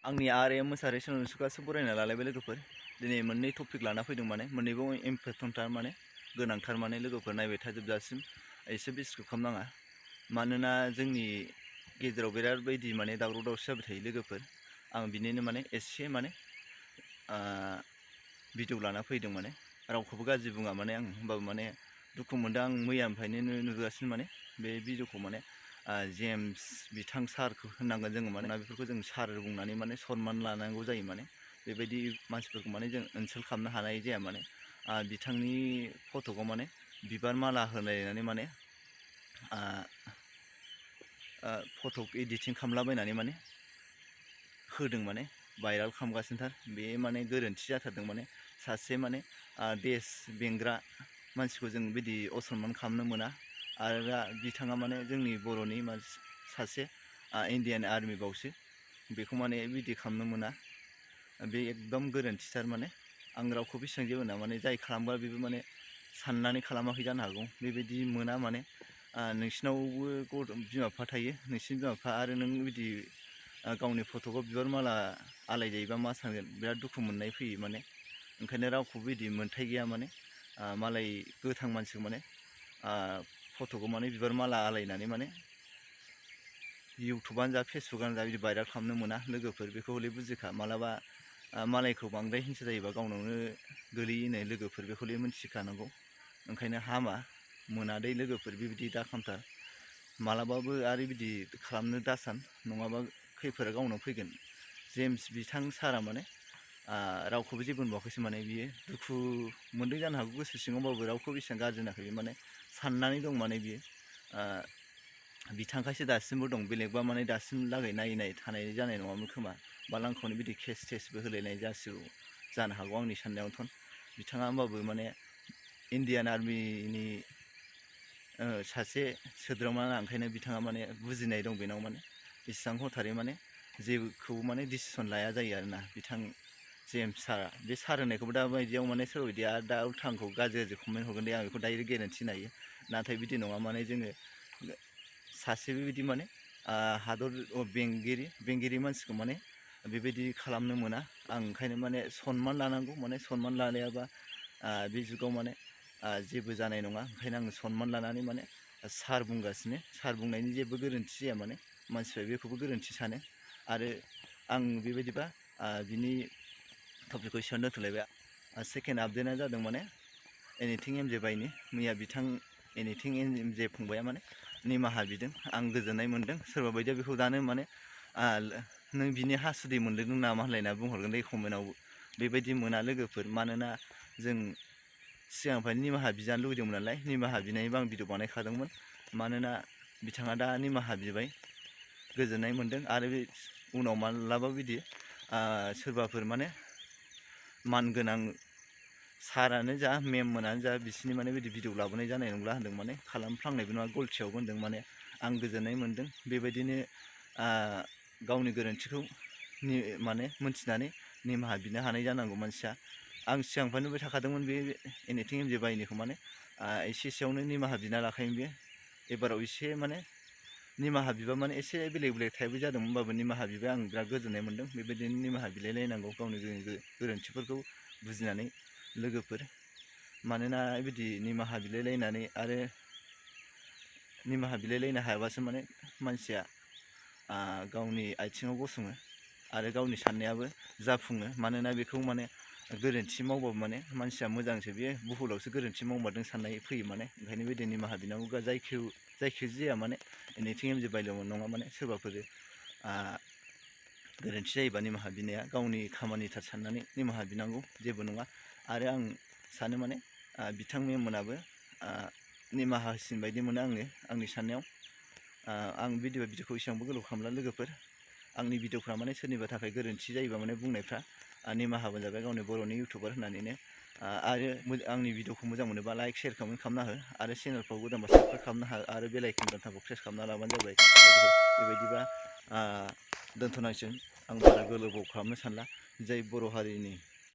आंनि आरो मोसाहारी सोलोंसुगासो बरायना लालायबाय लोगोफोर दिनै मोननै टपिक लाना फैदों माने मोननैबो इम्परटेन्टथार माने गोनांथार माने लोगोफोर नायबाय थाजोबजासिम एसे बिस्किप खालामनाङा मानोना जोंनि गेजेराव बिराद बायदि माने दावराव दावसि जाबाय थायो लोगोफोर आं बिनिनो माने एसे माने भिडिअ लाना फैदों माने रावखौबो गाज्रि बुङा माने आं होमबाबो माने दुखु मोनदों आं मैयानिफ्रायनो नुगासिनो माने बे भिडिअखौ माने जेम्स बिथां सारखौ होननांगोन जोङो माने बेफोरखौ जों सार बुंनानै माने सनमान लानांगौ जायो माने बेबायदि मानसिफोरखौ माने जों ओनसोल खालामनो हानाय जाया माने बिथांनि फट'खौ माने बिबार माला होलायनानै माने फट' एडिटिं खालामलाबायनानै माने होदों माने भाइराल खालामगासिनोथार बे माने गोरोन्थि जाथारदों माने सासे माने देश बेंग्रा मानसिखौ जों बिदि असनमान खालामनो मोना आरो बिथाङा माने जोंनि बर'नि सासे इण्डियान आर्मि बावसो बेखौ माने बिदि खालामनो मोना बे एकदम गोरोन्थिथार माने आं रावखौ बेसेबां जेबो होना माने जाय खालामबा बेबो माने साननानै खालामाखै जानो हागौ बेबायदि मोना माने नोंसिनावबो बिमा बिफा थायो नोंसिनि बिमा बिफा आरो नों बिदि गावनि फट'खौ बिबार माला आलायजायोबा मा सानगोन बिराद दुखु मोननाय फैयो माने ओंखायनो रावखौबो बिदि मोन्थाय गैया माने मालाय गोथां मानसिखौ माने फट'खौ माने बिबार माला आलायनानै माने इउटुबानो जा फेसबुकआनो जा बिदि भाइराल खालामनो मोना लोगोफोर बेखौ हले बुजिखा मालाबा मालायखौ बांद्राय हिंसा जायोबा गावनावनो गोलैयोनो लोगोफोर बेखौ हले मिथिखानांगौ ओंखायनो हामा मोनादै लोगोफोर बेबायदि दा खालामथार मालाबाबो आरो बिदि खालामनो दासान नङाबा खैफोदा गावनाव फैगोन जेम्स बिथां सारा माने रावखौबो जेबो होनबावाखैसो माने बियो दुखु मोनदों जानो हागौ गोसो सिङावबाबो रावखौबो बेसेबां गाज्रि होनाखै माने साननानै दं माने बियो बिथांखायसो दासिमबो दं बेलेगबा माने दासिमलागै नायनाय थानाय जानाय नङामोन खोमा बा लांखावनि बिदि केस टेसबो होलायनाय जासिगौ जानो हागौ आंनि साननायावथ' बिथाङा होमबाबो माने इण्डियान आर्मिनि सासे सोद्रोमा ओंखायनो बिथाङा माने बुजिनाय दं बेनाव माने इसेबां हथारै माने जेखौबो माने डिसिसन लाया जायो आरोना बिथां जेम्स सारा बे सार होननायखौबो दा बायदियाव माने सोरबा बायदिया दा उल्थांखौ गाज्रि कमेन्ट हरगोन दे आं बेखौ डाइरेक्ट गेरेन्थि होनो नाथाय बिदि नङा माने जोङो सासे बेबायदि माने हादर बेंगिरि मानसिखौ माने बेबायदि खालामनो मोना आं ओंखायनो माने सनमान लानांगौ माने सनमान लानायाबा बे जुगाव माने जेबो जानाय नङा ओंखायनो आङो सनमान लानानै माने सार बुंगासिनो सार बुंनायनि जेबो गोरोन्थि जाया माने मानसिफ्रा बेखौबो गोरोन्थि सानो आरो आं बेबायदिबा बिनि टपिकखौ एसेयावनो दोनथ'लायबाय सेकेन्ड आपडेटआ जादों माने एनिथिं एम जे बाइनि मैया बिथां एनिथिं एम जे फंबाया माने निमाहा बिदों आं गोजोननाय मोन्दों सोरबा बायदिया बेखौ दानो माने नों बिनि हासुदै मोनदों नामा होनलायना बुंहरगोन दे कमेन्टआव बेबायदि मोना लोगोफोर मानोना जों सिगांनिफ्रायनो निमाहा बिजानो लुगैदोंमोन नालाय निमाहा बिनायनिबो आं भिडिअ बानायखादोंमोन मानोना बिथाङा दा निमाहा बिबाय गोजोननाय मोन्दों आरो बे उनाव माब्लाबा बिदि सोरबाफोर माने मानगोनां सारानो जा मेममोनानो जा बिसोरनि माने बिदि भिडिअ लाबोनाय जानाय नंला होनदों माने खालामफ्लांनायबो नङा गलथियावबो होनदों माने आं गोजोननाय मोन्दों बेबायदिनो गावनि गोरोन्थिखौ माने मोनथिनानै निमाहा बिनो हानाय जानांगौ मानसिया आं सिगांनिफ्राय नुबाय थाखादोंमोन बे एनिथिं एम जे बाइनिखौ माने एसेयावनो निमाहा बिना लाखायोमोन बे एबाराव एसे माने निमाहा बिबा माने एसे बेलेग टाइपबो जादोंमोन होनबाबो निमाहा बिबाय आं बिराद गोजोननाय मोन्दों बेबायदिनो निमाहा बिलायलायनांगौ गावनि गोरोन्थिफोरखौ बुजिनानै लोगोफोर मानोना बिदि निमाहा बिलायलायनानै आरो निमाहा बिलायलायनो हायाबासो माने मानसिया गावनि आथिङाव गसङो आरो गावनि साननायाबो जाफुङो मानोना बेखौ माने गोरोन्थि मावबाबो माने मानसिया मोजांसो बे बुहुलावसो गोरोन्थि मावमारदों साननाय फैयो माने ओंखायनो बिदि निमाहा बिनांगौ जायखि जाया माने एनिथिं एम जे बाइल' नङा माने सोरबाफोर गोरोन्थि जायोबा निमाहा बिनाया गावनि खामानिथार साननानै निमाहा बिनांगौ जेबो नङा आरो आं सानो माने बिथां मेममोनाबो निमाहा होसिन बायदि मोनो आङो आंनि साननायाव आं भिडिअखौ एसेबांबो गोलाव खालामला लोगोफोर आंनि भिडिअफ्रा माने सोरनिबा थाखाय गोरोन्थि जायोबा माने बुंनायफ्रा निमाहा मोनजाबाय गावनि बर'नि इउटुबार होननानैनो आरो आंनि भिडिअखौ मोजां मोनोबा लाइक शेयार कमेन्ट खालामना हो आरो चेनेलफ्राव गोदानबा साबस्क्राइब खालामनो हो आरो बेल आइकन बाटनखौ प्रेस खालामना लाबानो जाबाय बेबायदिबा दोनथ'नांसिगोन आं बारा गोलाव खालामनो सानला जाय बर' हारिनि